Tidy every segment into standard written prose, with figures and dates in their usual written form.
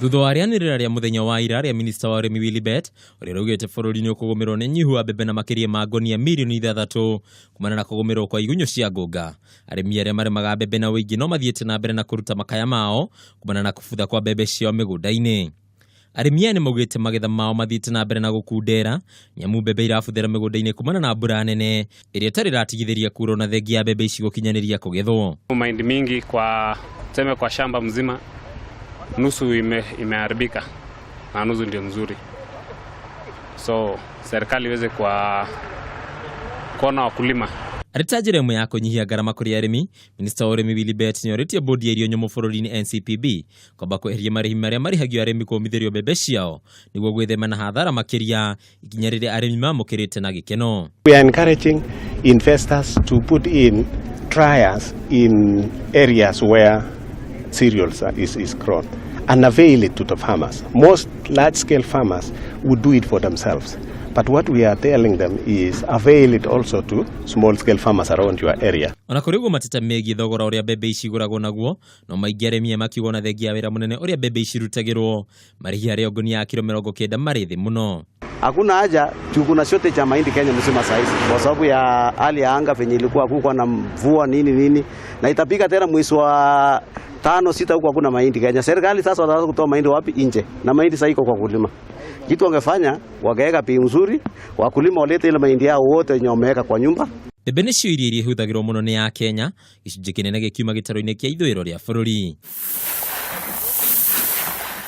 Thutha wa rĩanĩrĩra rĩa mũthenya wa ira rĩa minista wa ũrĩmi Willy Bett, ũrĩa ũraugĩte bũrũri nĩ ũkũgũmĩrwo nĩ nyihu wa mbembe na makĩria ma ngonia mirioni 6 kumana na kũgũmĩrwo kwa igunyũ cia ngũnga. Arĩmi arĩa marĩmaga mbembe na ũingĩ no mathiĩte na mbere na kũruta makaya mao kumana na kũbutha kwa mbembe ciao mĩgũnda-inĩ. Arĩmi aya nĩ maugĩte magetha mao mathiĩte na mbere na gũkundera nyamu mbembe irabuthĩra mĩgũnda-inĩ kumana na mbura nene ĩrĩa ĩtarĩ ĩratigithĩria kura ona thengia ya mbembe ici gũkinyanĩria kũgethwo. Mahindi mingi kwa tuseme kwa shamba mzima nusu imeharibika na nusu ndio nzuri, so serikali iweze kwa kuona wakulima. Arĩ ta njĩra ĩmwe ya kũnyihia ngarama kũrĩ arĩmi, minista wa ũrĩmi Willy Bett nĩ orĩtie bodi ya irio nyũmũ bũrũri-inĩ NCPB kwamba kweheria marĩhi marĩa marĩhagio arĩmi kũmithĩrio mbembe ciao nĩguo gwĩthema na hathara makĩria, ikinya rĩrĩa arĩmi mamũkĩrĩte na gĩkeno. We are encouraging investors to put in dryers in areas where cereals is grown and avail it to the farmers. Most large-scale farmers would do it for themselves. But what we are telling them is avail it also to small-scale farmers around your area. Ona kũrĩ ũguo, mateta megiĩ thogora ũrĩa mbembe ici igũragwo naguo no maingĩ, arĩmi aya makiuga ona thengia ya wĩra mũnene ũrĩa mbembe ici irutagĩrwo, marĩhi harĩ ngonia ya kiro 90 marĩ thĩ mũno. Hakuna haja juu kuna shortage ya mahindi Kenya mzima saa hizi kwa sababu ya hali ya anga venye ilikuwa, hakukuwa na mvua nini nini, na itapika tena mwezi wa 5, 6 huko hakuna mahindi Kenya. Serikali sasa wataanza kutoa mahindi wapi? Nje, na mahindi sasa iko kwa kulima. Kitu wangefanya, wangeweka bei nzuri, wakulima walete ile mahindi yao wote wenye wameweka kwa nyumba. Mbembe nĩcio irio iria ihũthagĩrwo mũno nĩ ya Kenya, gĩcunjĩ kĩnene gĩkiuma gĩtarũ-inĩ kĩa ithũĩro rĩa bũrũri.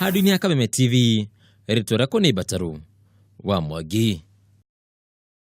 Handũ-inĩ ha Kameme TV, rĩtwa rĩakwa nĩ Mbataru wa Mwangi.